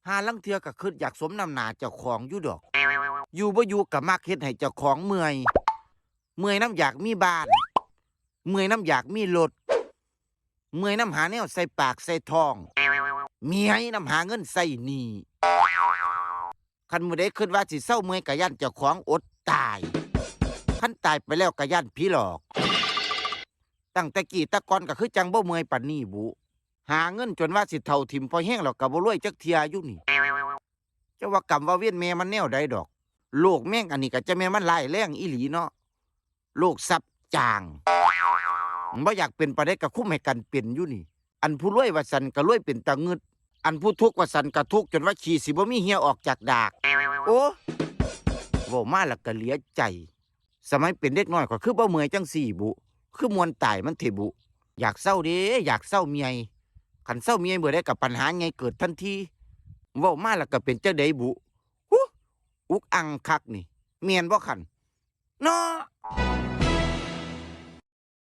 ຫາລາງເທື່ອກໍຄິດຢາກສົມນ້ຳໜ້າເຈົ້າຂອງຢູ່ດອກ. ຢູ່ບໍ່ຢູ່ກໍມັກເຮັດໃຫ້ເຈົ້າຂອງເມື່ອຍ. ເມື່ອຍນຳຢາກມີບ້ານ, ເມື່ອຍນຳຢາກມີລົດ, ເມື່ອຍນຳຫາແນວໃສ່ປາກໃສ່ທ້ອງ, ເມື່ອຍນຳຫາເງິນໃຊ້ໜີ້. ຄັນມື້ໃດຄິດວ່າຊິເຊົາເມື່ອຍ ກໍຢ້ານເຈົ້າຂອງອົດຕາຍ. ຄັນຕາຍໄປແລ້ວກໍຢ້ານຜີຫຼອກ. ຕັ້ງແຕ່ກີ້ແຕ່ກ່ອນກໍຄືຈັ່ງບໍ່ເມື່ອຍປານນີ້ບຸ. ຫາເງິນຈົນວ່າຊິເຖົ້າຖິ້ມພໍແຮງແລ້ວກໍບໍ່ລວຍຈັກເທື່ອຢູ່ນີ້. ຈະວ່າກຳວ່າເວນແມ່ມັນແນວໃດດອກ. ໂລກແມງອັນນີ້ກໍຈະແມ່ນມັນຮ້າຍແຮງອີ່ຫຼີເນາະ. ໂລກຊັບຈ້າງ. ບໍ່ຢາກເປັນປານໃດກໍຄຸມໃຫ້ກັນເປັນຢູ່ນີ້. ອັນຜູ້ລວຍວ່າຊັ້ນກໍລວຍເປັນຕາງຶດ. ອັນຜູ້ທຸກວ່າຊັ້ນກໍທຸກຈົນວ່າຂີ້ຊິບໍ່ມີເຫື່ອອອກຈາກດາກ. ໂອ້ ເວົ້າມາແລ້ວກໍເຫຼືອໃຈ. ສະໄໝເປັນເດັກນ້ອຍຂ້ອຍຄືບໍ່ເມື່ອຍຈັ່ງຊີ້ບຸ. ຄືມ່ວນຕາຍມັນເທະບຸ. ຢາກເຊົາເດ້ ຢາກເຊົາເມື່ອຍ. ຄັນເຊົາເມື່ອຍເມື່ອໃດກໍບັນຫາໃຫຍ່ເກີດທັນທີ. ເວົ້າມາແລ້ວກໍເປັນຈັ່ງໃດບຸ. ຫູ ອຸກອັ່ງຄັກນີ້. ແມ່ນບໍ່ຄັນ? ເນາະ.